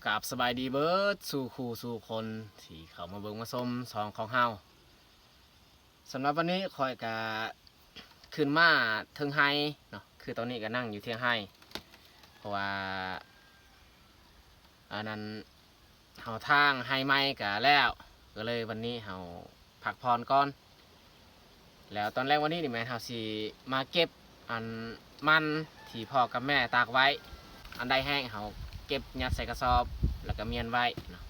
ກາບສະບາຍດີເບີດສູ່ຄູ່ສູ່ຄົນທີ່ເຂົ້າມາເບິ່ງມາຊົມຊ່ອງຂອງເຮົາ. ສຳລັບວັນນີ້ຂ້ອຍກະຂຶ້ນມາເທິງໄຮ່ເນາະ, ຄືຕອນນີ້ກະນັ່ງຢູ່ເທິງໄຮ່ ເພາະວ່າ ອັນນັ້ນ ເຮົາຖາງໄຮ່ໃໝ່ກະແລ້ວ ກະເລີຍວັນນີ້ເຮົາພັກຜ່ອນກ່ອນ. ແລ້ວຕອນແລງວັນນີ້ນີ້ແມ່ນເຮົາຊິມາເກັບອັນມັນທີ່ພໍ່ກັບແມ່ຕາກໄວ້, ອັນໃດແຫ້ງເຮົາເກັບຍັດໃສ່ກະສອບ ແລ້ວກະມ້ຽນໄວ້ເນາະ.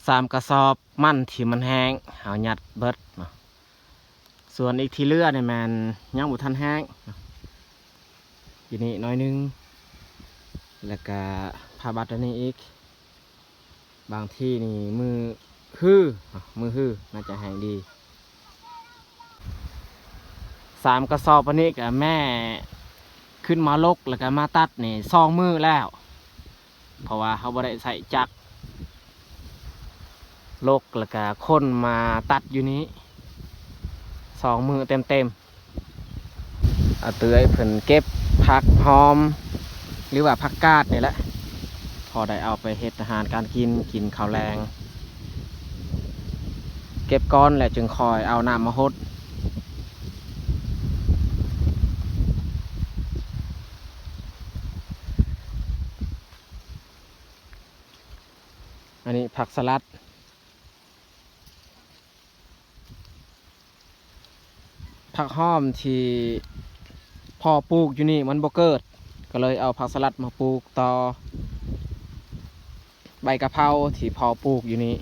ສາມກະສອບມັນທີ່ມັນແຫ້ງ ເຮົາຍັດເບິດເນາະ. ສ່ວນອີກທີ່ເຫຼືອນີ້ແມ່ນຍັງບໍ່ທັນແຫ້ງເນາະ, ຢູ່ນີ້ໜ້ອຍໜຶ່ງ ແລ້ວກະຜ້າບັດອັນນີ້ອີກ. ບາງທີນີ້ມື້ຮືເນາະ, ມື້ຮືໜ້າຈະແຫ້ງດີ. ສາມກະສອບອັນນີ້ກະແມ່ຂຶ້ນມາລົກ ແລ້ວກະມາຕັດນີ້ສອງມື້ແລ້ວ ເພາະວ່າເຮົາບໍ່ໄດ້ໃຊ້ຈັກ ລົກ ແລ້ວກະຄົນມາຕັດຢູ່ນີ້ສອງມື້ເຕັມໆ. ອາເຕືອຍເພິ່ນເກັບຜັກຫອມ ຫຼືວ່າຜັກກາດນີ້ແຫຼະ ພໍໄດ້ເອົາໄປເຮັດອາຫານການກິນ ກິນເຂົ້າແລງ. ເກັບກ່ອນແລ້ວຈຶ່ງຄ່ອຍເອົານ້ຳມາຫົດ. ອັນນີ້ຜັກສະຫຼັດ. ຜັກຫອມທີ່ພໍ່ປູກຢູ່ນີ້ມັນບໍ່ເກີດ ກໍເລີຍເອົາຜັກສະຫຼັດມາປູກຕໍ່. ໃບກະເພົາທີ່ພໍ່ປູກຢູ່ນີ້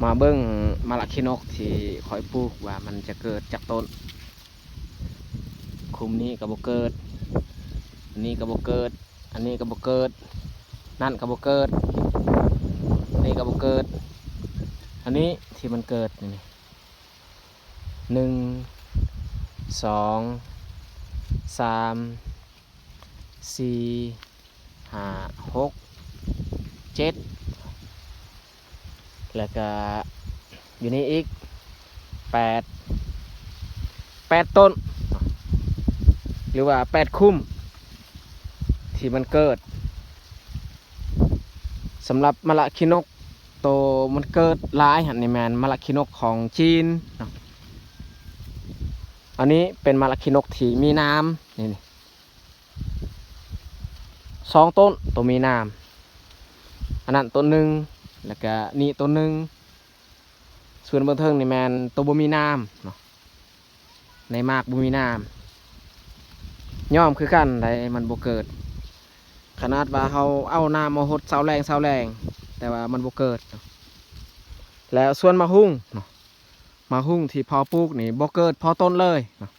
ມາເບິ່ງມະລະຂີ້ນົກທີ່ຂ້ອຍປູກວ່າມັນຈະເກີດຈັກຕົ້ນ. ຄຸ້ມນີ້ກໍບໍ່ເກີດ, ອັນນີ້ກໍບໍ່ເກີດ, ອັນນີ້ກໍບໍ່ເກີດ, ນັ້ນກໍບໍ່ເກີດ, ນີ້ກໍບໍ່ເກີດ. ອັນນີ້ທີ່ມັນເກີດນີ້ ໜຶ່ງ ສອງ ສາມ ສີ່ ຫ້າ ຫົກ ເຈັດ ແລ້ວກະຢູ່ນີ້ອີກ ແປດ ແປດຕົ້ນ ຫຼືວ່າແປດຄຸ້ມທີ່ມັນເກີດ. ສຳລັບມະລະຂີ້ນົກໂຕມັນເກີດຫຼາຍຫັ້ນນີ້ແມ່ນມະລະຂີ້ນົກຂອງຈີນເນາະ. ອັນນີ້ເປັນມະລະຂີ້ນົກທີ່ມີໜາມ ນີ້ ນີ້ ສອງຕົ້ນໂຕມີໜາມ, ອັນນັ້ນຕົ້ນໜຶ່ງ ແລ້ວກະນີ້ຕົ້ນໜຶ່ງ. ສ່ວນເບື້ອງເທິງນີ້ແມ່ນໂຕບໍ່ມີໜາມເນາະ, ໃນໝາກບໍ່ມີໜາມ. ຍ້ອມຄືກັນໃດ໋ ມັນບໍ່ເກີດ. ຂະໜາດວ່າເຮົາເອົານ້ຳມາຫົດເຊົ້າແລງ ເຊົ້າແລງ ແຕ່ວ່າມັນບໍ່ເກີດ. ແລ້ວສ່ວນໝາກຫຸ່ງເນາະ, ໝາກຫຸ່ງທີ່ພໍ່ປູກນີ້ບໍ່ເກີດພໍຕົ້ນເລີຍເນາະ,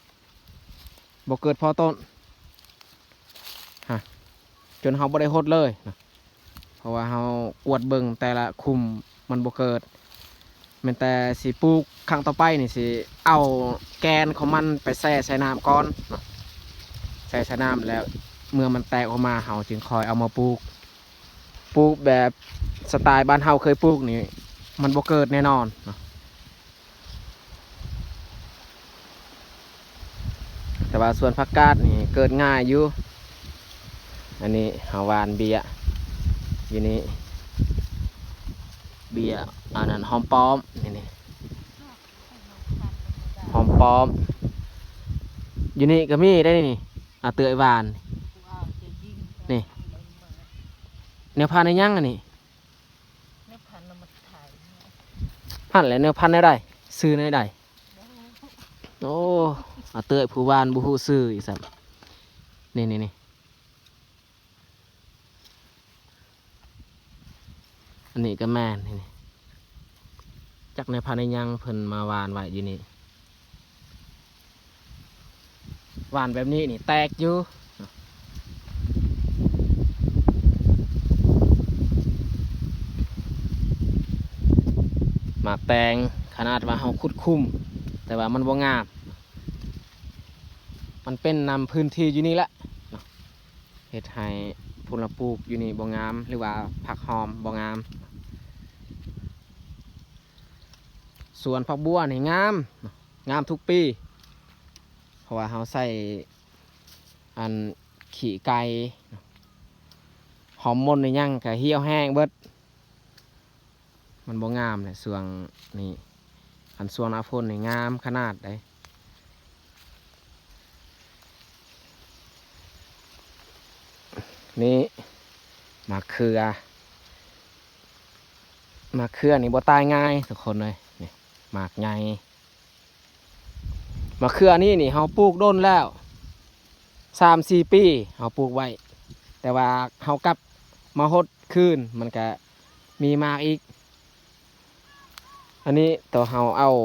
ບໍ່ເກີດພໍຕົ້ນ ຮະ ຈົນເຮົາບໍ່ໄດ້ຫົດເລີຍເນາະ. ເພາະວ່າເຮົາກວດເບິ່ງແຕ່ລະຄຸ້ມມັນບໍ່ເກີດ, ແມ່ນແຕ່ຊິປູກຄັ້ງຕໍ່ໄປນີ້ ຊິເອົາແກ່ນຂອງມັນໄປແຊ່ໃສ່ນ້ຳກ່ອນເນາະ, ແຊ່ໃສ່ນ້ຳແລ້ວ ເມື່ອມັນແຕກອອກມາ ເຮົາຈຶ່ງຄ່ອຍເອົາມາປູກ. ປູກແບບສະໄຕລ໌ບ້ານເຮົາເຄີຍປູກນີ້ ມັນບໍ່ເກີດແນ່ນອນເນາະ. ແຕ່ວ່າສວນຜັກກາດນີ້ເກີດງ່າຍຢູ່. ອັນນີ້ເຮົາຫວ່ານເບ້ຍຢູ່ນີ້, ເບ້ຍ ອັນນັ້ນຫອມປ້ອມ ນີ້ ນີ້ ຫອມປ້ອມ. ຢູ່ນີ້ກໍມີໄດ໋ນີ້ ອາເຕີຍຫວ່ານ ນີ້ ແນວພັນອີຫຍັງອັນນີ້? ແນວພັນນຳມັນຂາຍ ຫັ້ນແຫຼະ ແນວພັນແນວໃດ? ຊື່ແນວໃດ? ໂອ້ ອາເຕີຍຜູ້ຫວ່ານບໍ່ຮູ້ຊື່ອີກຊ້ຳ. ນີ້ ນີ້ ນີ້ ອັນນີ້ກໍແມ່ນ ນີ້ ນີ້ ຈັກແນວພັນອີຫຍັງເພິ່ນມາຫວ່ານໄວ້ຢູ່ນີ້. ຫວ່ານແບບນີ້ນີ້ແຕກຢູ່. ໝາກແຕງ ຂະໜາດວ່າເຮົາຂຸດຂຸມ ແຕ່ວ່າມັນບໍ່ງາມ, ມັນເປັນນຳພື້ນທີ່ຢູ່ນີ້ແຫຼະເນາະ, ເຮັດໃຫ້ຜົນລະປູກຢູ່ນີ້ບໍ່ງາມ ຫຼືວ່າຜັກຫອມບໍ່ງາມ. ສວນຜັກບົວນີ້ງາມເນາະ, ງາມທຸກປີ ເພາະວ່າເຮົາໃສ່ອັນຂີ້ໄກ່ເນາະ, ຮອມໂມນອີຫຍັງກະຫ່ຽວແຫ້ງເບິດ, ມັນບໍ່ງາມແຫຼະຊ່ວງນີ້. ຄັນຊ່ວງໜ້າຝົນນີ້ງາມຂະໜາດໃດ. ນີ້ ໝາກເຂືອ, ໝາກເຂືອນີ້ບໍ່ຕາຍງ່າຍທຸກຄົນເອີຍ, ນີ້ ໝາກໃຫຍ່. ໝາກເຂືອນີ້ນີ້ເຮົາປູກດົນແລ້ວ ສາມສີ່ປີເຮົາປູກໄວ້, ແຕ່ວ່າເຮົາກັບມາຫົດຄືນ ມັນກະມີໝາກອີກ. ອັນນີ້ໂຕເຮົາເອົາ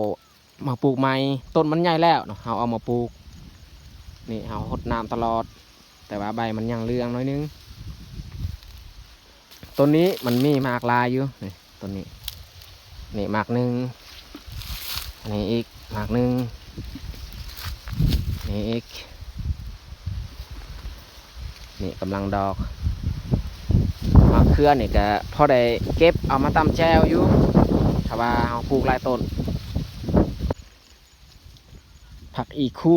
ມາປູກໃໝ່, ຕົ້ນມັນໃຫຍ່ແລ້ວເນາະ, ເຮົາເອົາມາປູກ. ນີ້ເຮົາຫົດນ້ຳຕະຫຼອດ ແຕ່ວ່າໃບມັນຍັງເຫຼືອງໜ້ອຍໜຶ່ງ. ຕົ້ນນີ້ມັນມີໝາກຫຼາຍຢູ່ ນີ້ ຕົ້ນນີ້ ນີ້ໝາກໜຶ່ງ, ອັນນີ້ອີກໝາກໜຶ່ງ, ນີ້ອີກ, ນີ້ກຳລັງດອກ. ໝາກເຂືອນີ້ກະພໍໄດ້ເກັບເອົາມາຕຳແຈ່ວຢູ່ ຖ້າວ່າເຮົາປູກຫຼາຍຕົ້ນ. ຜັກອີຄູ,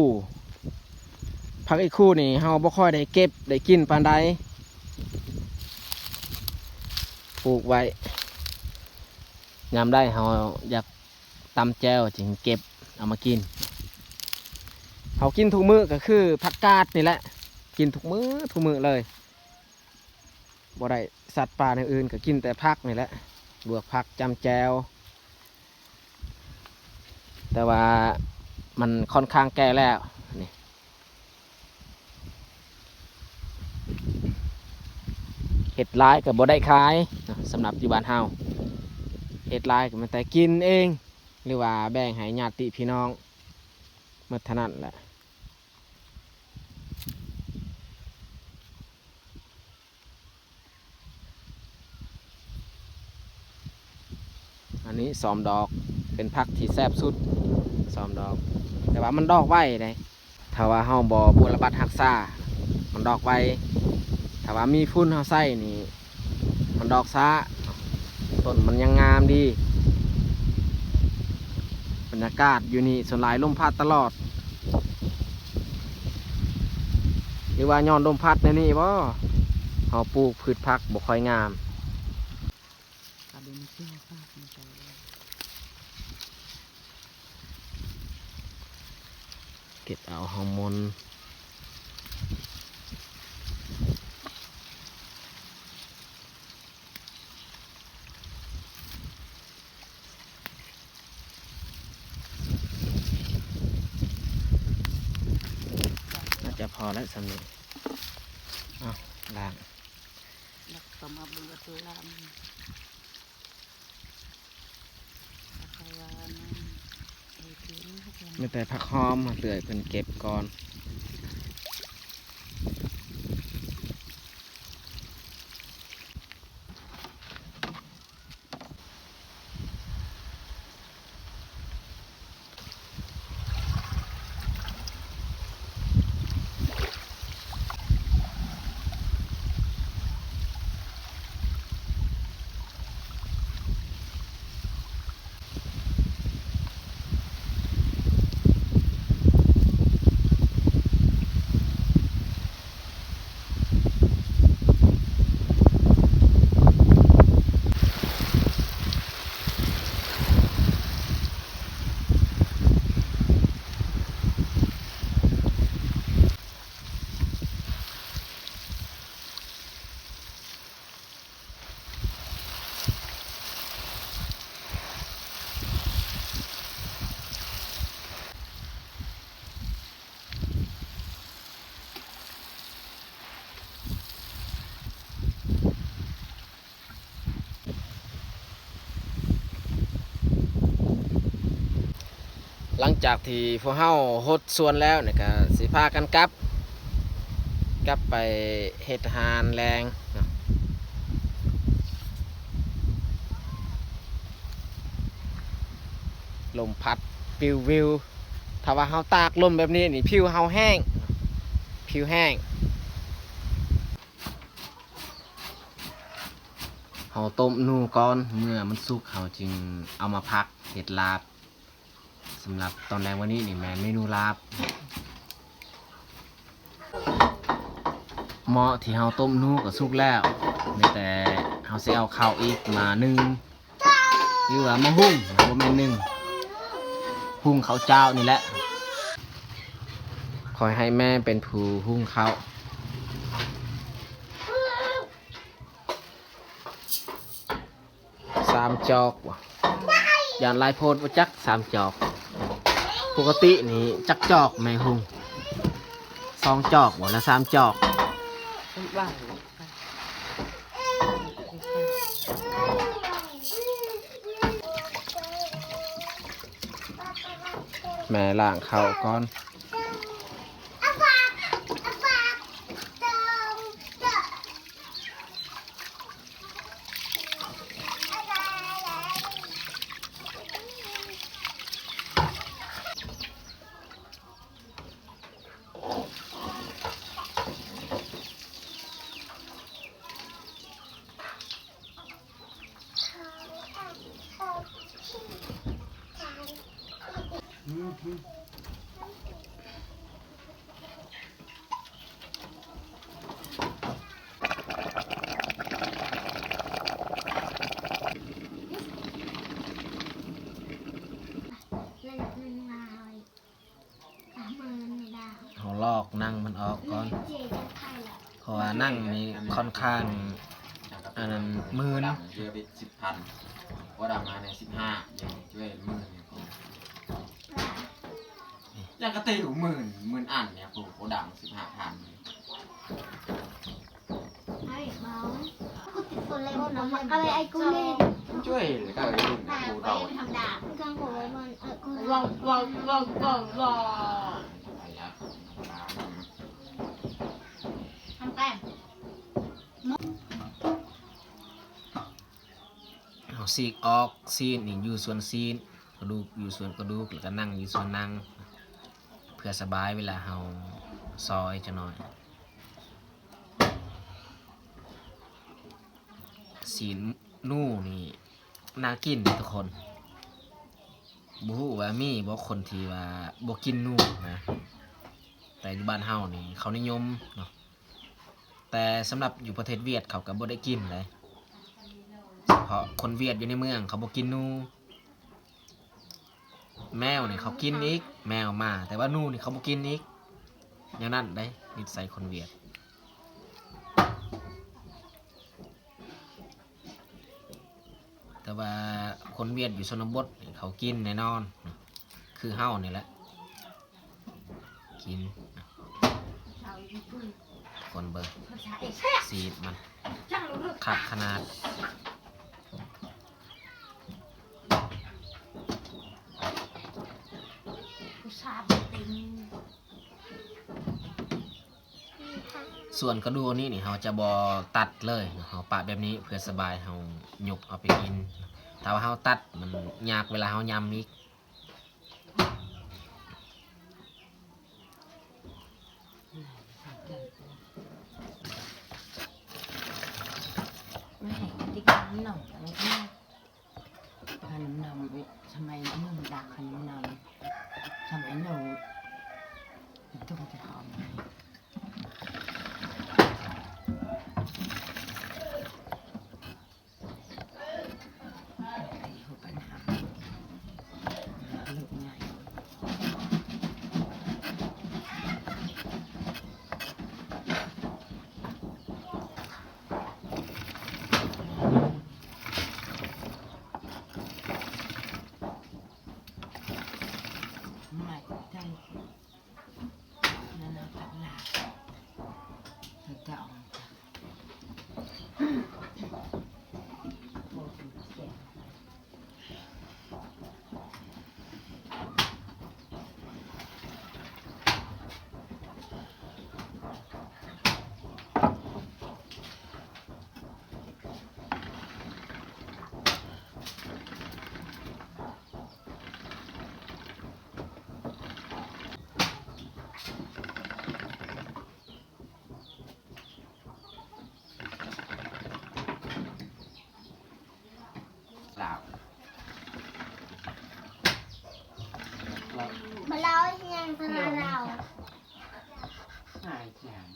ຜັກອີຄູນີ້ເຮົາບໍ່ຄ່ອຍໄດ້ເກັບໄດ້ກິນປານໃດ, ປູກໄວ້ ຍາມໃດເຮົາຢາກຕຳແຈ່ວຈຶ່ງເກັບເອົາມາກິນ. ເຮົາກິນທຸກມື້ກໍຄືຜັກກາດນີ້ແຫຼະ, ກິນທຸກມື້ ທຸກມື້ເລີຍ. ບໍ່ໄດ້ສັດປ່າແນວອື່ນ ກໍກິນແຕ່ຜັກນີ້ແຫຼະ, ລວກຜັກ ຈ້ຳແຈ່ວ. ແຕ່ວ່າມັນຂ້ອນຂ້າງແກ່ແລ້ວນີ້, ເຮັດຫຼາຍກໍບໍ່ໄດ້ຂາຍເນາະ, ສຳລັບຢູ່ບ້ານເຮົາ. ເຮັດຫຼາຍກໍມີແຕ່ກິນເອງ ຫຼືວ່າແບ່ງໃຫ້ຍາດຕິພີ່ນ້ອງໝົດເທົ່ານັ້ນແຫຼະ. ອັນນີ້ສອມດອກ ເປັນຜັກທີ່ແຊບສຸດ ສອມດອກ ແຕ່ວ່າມັນດອກໄວເດ້. ຖ້າວ່າເຮົາບໍ່ບົວລະບັດຮັກສາ ມັນດອກໄວ. ຖ້າວ່າມີຝຸ່ນເຮົາໃສ່ນີ້ ມັນດອກຊ້າ. ຕົ້ນມັນຍັງງາມດີ. ບັນຍາກາດຢູ່ນີ້ສ່ວນຫຼາຍລົມພັດຕະຫຼອດ ຫຼືວ່າຍ້ອນລົມພັດແນວນີ້ບໍ ເຮົາປູກພືດຜັກບໍ່ຄ່ອຍງາມ. ເກັບເອົາຮາວມົນ ໜ້າຈະພໍແລ້ວສ່ຳນີ້. ເອົາ ລ້າງ ແລ້ວກໍມາເບິ່ງເອົາຕົວລາມ ແລ້ວຄ່ອຍວ່ານຳ. ມີແຕ່ຜັກຫອມ ເອື້ອຍເພິ່ນເກັບກ່ອນ. ຫຼັງຈາກທີ່ພວກເຮົາຫົດສວນແລ້ວນີ້ ກະຊິພາກັນກັບ ກັບໄປເຮັດອາຫານແລງເນາະ. ລົມພັດປິວວິວ ຖ້າວ່າເຮົາຕາກລົມແບບນີ້ນີ້ ຜິວເຮົາແຫ້ງ ຜິວແຫ້ງ. ເຮົາຕົ້ມໜູກ່ອນ ເມື່ອມັນສຸກເຮົາຈຶ່ງເອົາມາພັກເຮັດລາບ. ສຳລັບຕອນແລງມື້ນີ້ນີ້ແມ່ນເມນູລາບ. ໝໍ້ທີ່ເຮົາຕົ້ມໜູກໍສຸກແລ້ວ ມີແຕ່ເຮົາຊິເອົາເຂົ້າອີກມາໜຶ້ງ ຫຼືວ່າມາຫຸ່ງ ບໍ່ແມ່ນໜຶ້ງ ຫຸ່ງເຂົ້າຈ້າວນີ້ແຫຼະ. ຂ້ອຍໃຫ້ແມ່ເປັນຜູ້ຫຸ່ງເຂົ້າ. ສາມຈອກບໍ? ຢ້ານຫຼາຍໂພດບໍ່ຈັກ ສາມຈອກ. ປົກກະຕິນີ້ຈັກຈອກແມ່ຫຸ່ງ? ສອງຈອກບໍ ລະສາມຈອກ? ແມ່ລ້າງເຂົ້າກ່ອນ. ເຮົາລອກໜັງມັນອອກກ່ອນ ເພາະວ່າໜັງນີ້ຄ່ອນຂ້າງ ອັນນັ້ນ ມື່ນ. ເຫຼືອໄປສິບພັນ ບໍ່ໄດ້ມາໃນສິບຫ້າ ຍັງຊ່ວຍໝື່ນ. ຍັງກະຕິວໝື່ນ ໝື່ນອັນນີ້ ໂອ້ໂຫ ບໍ່ດັງ ສິບຫ້າພັນ. ໄອ້ເບົາ ກູຕິດຝົນແລ້ວ ນ້ຳມັນກະໄລໄອ້ກູເລີຍ. ช่วยก็ไอ้ลุงกูเดา ເຮົາສີກອອກຊີ້ນນີ້ຢູ່ສ່ວນຊີ້ນ ກະດູກຢູ່ສ່ວນກະດູກ ແລ້ວກະໜັງຢູ່ສ່ວນໜັງ ເພື່ອສະບາຍເວລາເຮົາຊອຍຈັກໜ້ອຍ. ຊີ້ນໜູນີ້ໜ້າກິນເດ້ທຸກຄົນ. ບໍ່ຮູ້ວ່າມີບໍ່ຄົນທີ່ວ່າບໍ່ກິນໜູນະ ແຕ່ຢູ່ບ້ານເຮົານີ້ເຂົານິຍົມເນາະ. ແຕ່ສຳລັບຢູ່ປະເທດຫວຽດເຂົາກໍບໍ່ໄດ້ກິນເດ້ ສະເພາະຄົນຫວຽດຢູ່ໃນເມືອງເຂົາບໍ່ກິນໜູ. ແມວນີ້ເຂົາກິນອີກ ແມວໝາ ແຕ່ວ່າໜູນີ້ເຂົາບໍ່ກິນອີກ ແນວນັ້ນເດ້ນິໄສຄົນຫວຽດ. ແຕ່ວ່າຄົນຫວຽດຢູ່ຊົນນະບົດນີ້ເຂົາກິນແນ່ນອນ ຄືເຮົານີ້ແຫຼະ ກິນ. ຄົນເບິ່ງ ຊີ້ນມັນຄັກຂະໜາດ. ສ່ວນກະດູກອັນນີ້ນີ້ ເຮົາຈະບໍ່ຕັດເລີຍເນາະ ເຮົາປະແບບນີ້ເພື່ອສະບາຍ ເຮົາຍົກເອົາໄປກິນ. ຖ້າວ່າເຮົາຕັດ ມັນຍາກເວລາເຮົາຫຍ້ຳອີກ. ໃຫ້ກະຕິກນ້ຳໜອງ ອັນນ້ຳໜອງ ສະໄໝໜຶ່ງດັກ ອັນນ້ຳໜອງ ສະໄໝໜຶ່ງ ຕ້ອງຈະຫອມ. ລາວ ມາເລົ່າອີ່ຫຍັງສະລາວ ຫາຍຫຍັງ.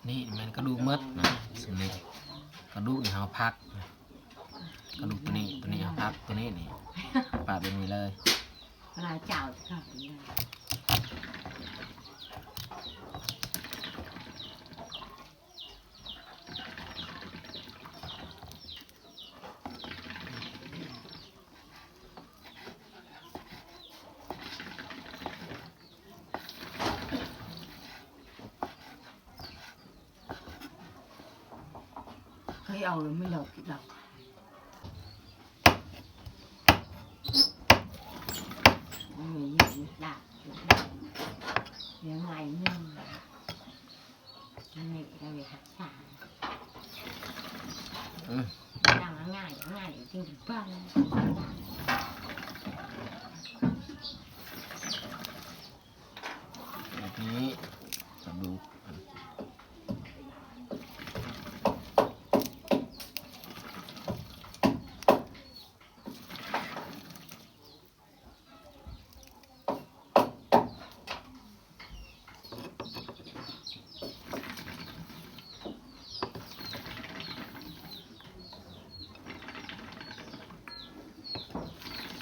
ນີ້ແມ່ນກະດູກໝົດນະ ຊຸມນີ້ ກະດູກນີ້ເຮົາພັກນະ ກະດູກໂຕນີ້ ໂຕນີ້ເຮົາພັກ ໂຕນີ້ນີ້ ປະແບບນີ້ເລີຍ ລາວເຈົ້າ. ເຄີຍເອົາແລ້ວມັນດອກດອກ ມັນມີຢູ່ດາກ ຍັງໄງໜຶ່ງ ອັນນີ້ກໍເລີຍຮັກສາ ອືມ ດາກງ່າຍ ງ່າຍຈິງບັງ. ແບບນີ້ ກະດູກ ເ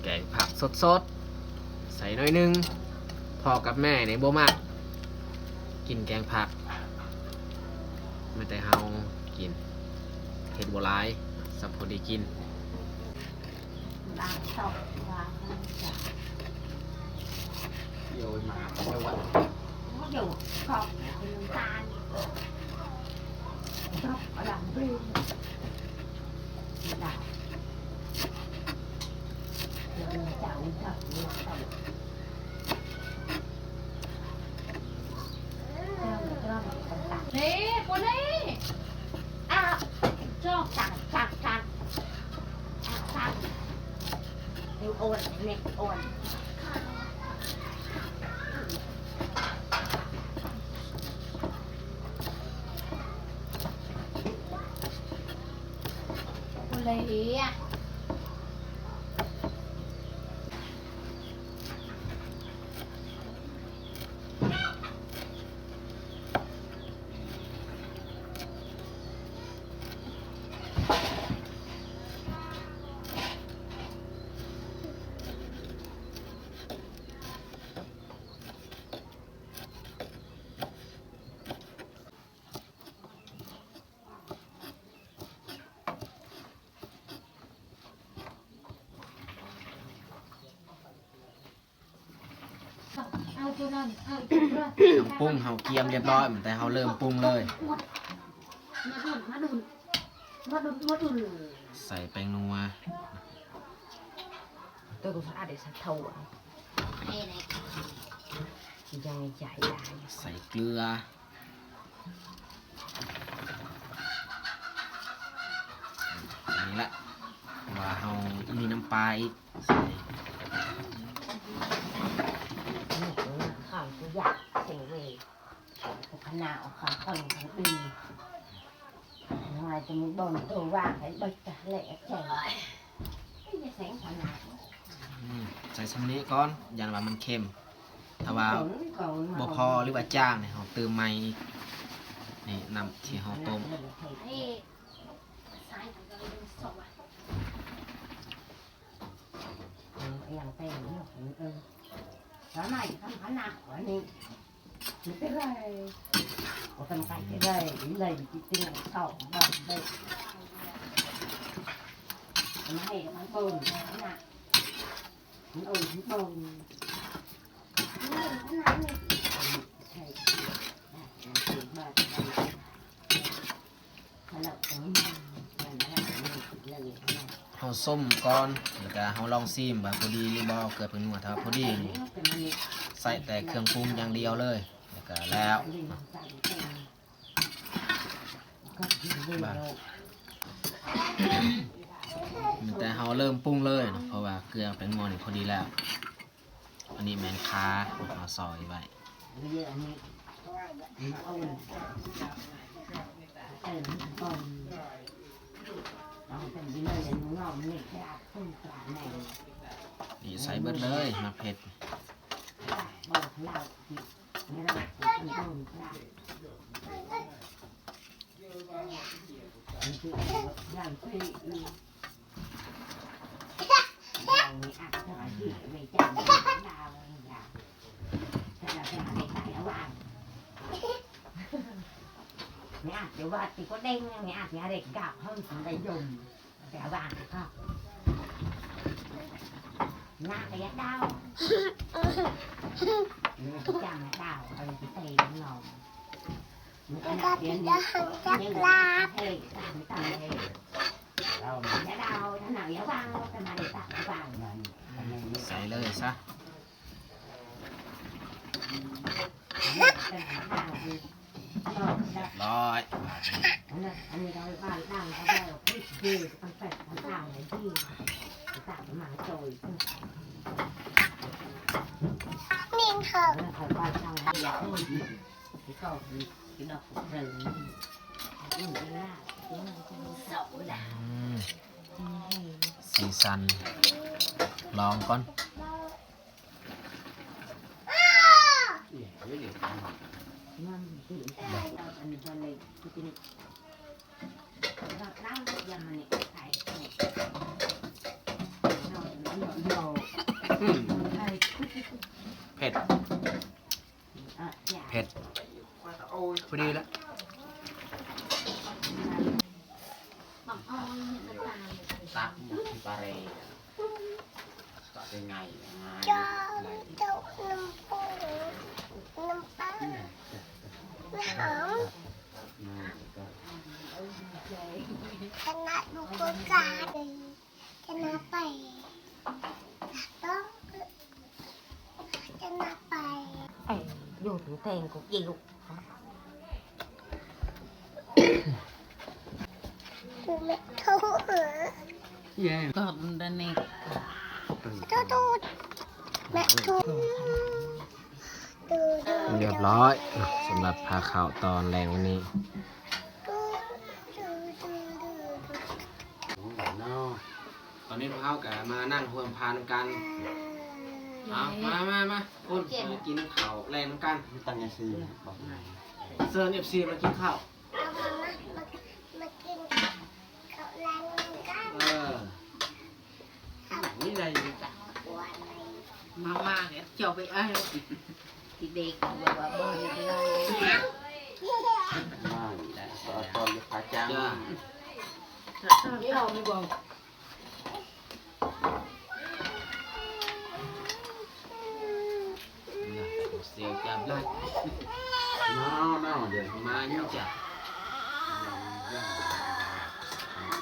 ແກງຜັກສົດໆ ໃສ່ໜ້ອຍໜຶ່ງ. ພໍ່ກັບແມ່ນີ້ບໍ່ມັກກິນແກງຜັກ, ມີແຕ່ເຮົາກິນ, ເຮັດບໍ່ຫຼາຍ, ສຳພໍດີກິນ. ນີ້ ຄົນນີ້ ອ້າວ ຈອກ ຕັກ ຕັກ ຕັກ ຕັກ ຕັກ ເຮັດໂອນ ເຮັດໂອນ ຄົນລະເຮັດ. ເຄື່ອງປຸງເຮົາກຽມລຽບຮ້ອຍ, ແຕ່ເຮົາເລີ່ມປຸງເລີຍ. ມາດຸນ ມາດຸນ ມາດຸນ ມາດຸນ ໃສ່ແປ້ງນົວ ໂຕກໍສະອາດໄດ້ ໃສ່ຖົ່ວ ໃສ່ເກືອ. ນີ້ລະ ວ່າເຮົາມີນ້ຳປາອີກ ໃສ່ ຂ້າວກໍຢາກເຊເວ ຂະໜາວຂ້າວຄົນທັງປີ ນ້ອຍຈະມີບ່ອນໂຕວ່າງໃຫ້ເບິດກະແລະແຈງ ອືມ ໃສ່ຊ່ຳນີ້ກ່ອນ ຢ້ານວ່າມັນເຄັມ. ຖ້າວ່າບໍ່ພໍ ຫຼືວ່າຈາງນີ້ ເຮົາຕື່ມໃໝ່ອີກ. ນີ້ນ້ຳທີ່ເຮົາຕົ້ມ. ເຮົາຊົມກ່ອນ ແລ້ວກະເຮົາລອງຊີມວ່າພໍດີຫຼືບໍ່ ເກືອແປ້ງນົວ. ຖ້າວ່າພໍດີນີ້ ໃສ່ແຕ່ເຄື່ອງປຸງຢ່າງດຽວເລີຍ ແລ້ວກະແລ້ວ. ບາດ ມີແຕ່ເຮົາເລີ່ມປຸງເລີຍເນາະ ເພາະວ່າເກືອແປ້ງນົວນີ້ພໍດີແລ້ວ. ອັນນີ້ແມ່ນຂາ ເຮົາຊອຍໄວ້. ນີ້ໃສ່ເບິດເລີຍ ໝາກເຜັດ. Mẹ ăn thì vợ thì có đen, mẹ ăn thì ăn để gạo hơn thì đầy dùng. Để vàng thì không. Nhà thì ăn đau. Nhà thì chăm ăn đau, ăn thì tê nó ngon. Mẹ ăn thì ăn thì ăn thì tê, ăn thì tê. Nhà đau, nhà nào nhà vàng, cái mà để tặng vàng. ໃສ່ເລີຍຊະ. ຮຽບຮ້ອຍ. ອືມ ສີສັນ ລອງກ່ອນ. ເຜັດ ເຜັດ ພໍດີລະ. ຕັກປາເຣ ຕັກໄປໄງ ຈ້ອມ ຈົກ ນ້ຳປຸງ ນ້ຳປາ ນ້ຳຫອມ ຄະນະລູກກາ ຄະນະໄປ ຕ້ອງ ຄະນະໄປ ໄປຢູ່ເທິງແທ່ງກົກເຢວ. ແມ່ໂທ ຕອນນັ້ນນີ້ ໂທ ໂທ ແມ່ໂທ. ຮຽບຮ້ອຍ ສຳລັບພາເຂົ້າຕອນແລງວັນນີ້. ຕອນນີ້ພວກເຮົາກະມານັ່ງຮ່ວມພານຳກັນ. ເອົາ ມາ ມາ ມາ ຄົນ ມາກິນເຂົ້າແລງນຳກັນ. ຕັ້ງໃຈຊື້ ເຊີນເອັຟຊີມາກິນເຂົ້າ. ມາ ມາ ມາ ມາກິນເຂົ້າແລງນຳກັນ. ເອີ ນີ້ໄດ້ຢູ່. ມາ ມາ ເຈົ້າໄປເອົາ ທີ່ເດັກວ່າ ວ່າບໍ່ເຮັດໄດ້. ມາ ນີ້ແຫຼະ ສອນ ສອນຢູ່ພະຈັງ. ເຈົ້າ ເຈົ້າມີບໍ່? ສຽງຈັບໄດ້. ນາວ ນາວ ດຽວມາຢູ່ຈ້ະ.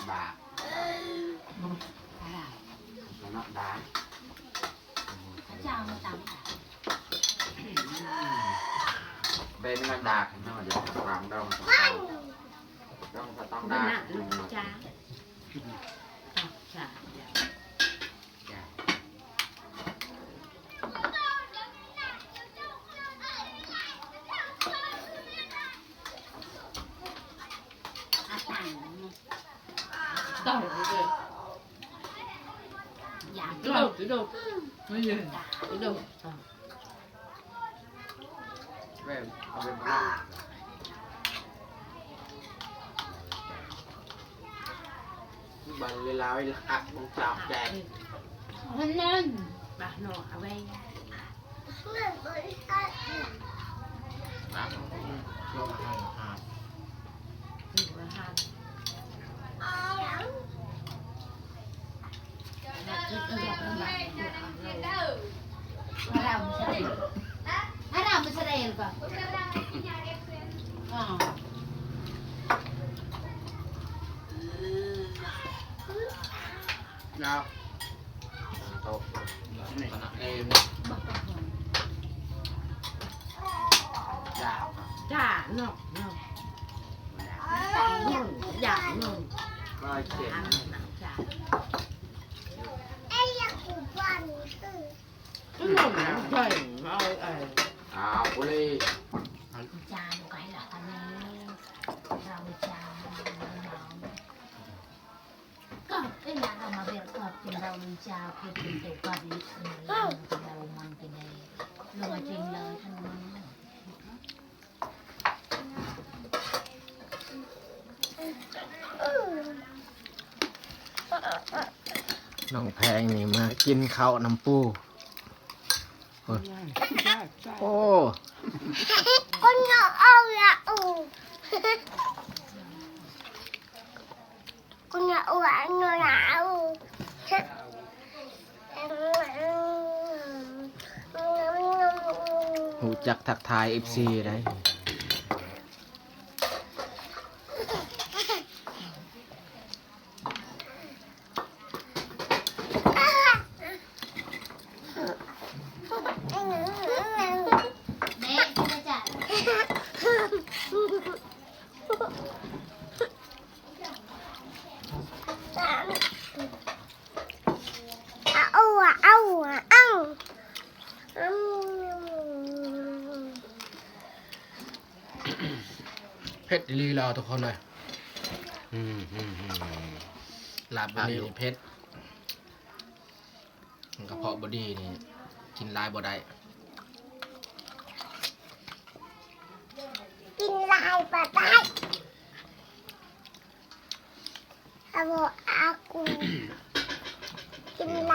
ບາກ ເນາະ ດາກ ເປັນມາດາກເນາະ. ດຽວວາງດອງ ດອງສະຕອງດາກ. ບັນເວລາເວລາອັກ ມັນຈາກແຈກ ອັນນັ້ນ ປາເນາະ ເອົາໄວ້ ຕົວຈິງເລີຍທ່ານ ນ້ອງແພງນີ້ມາກິນເຂົ້ານຳປູ່. ໂອ້ ໂອ້ ຄົນເອົາລະອູ ຮູ້ຈັກທັກທາຍເອັຟຊີໄດ໋. ເຜັດອີ່ຫຼີລາວທຸກຄົນເອີຍ. ອືມ ອືມ ອືມ ລາບ ອັນນີ້ເຜັດ ກະເພາະບໍ່ດີນີ້ ກິນຫຼາຍບໍ່ໄດ້ ກິນຫຼາຍບໍ່ໄດ້ ອາໂວ ອາກູ ກິນຫຼາຍ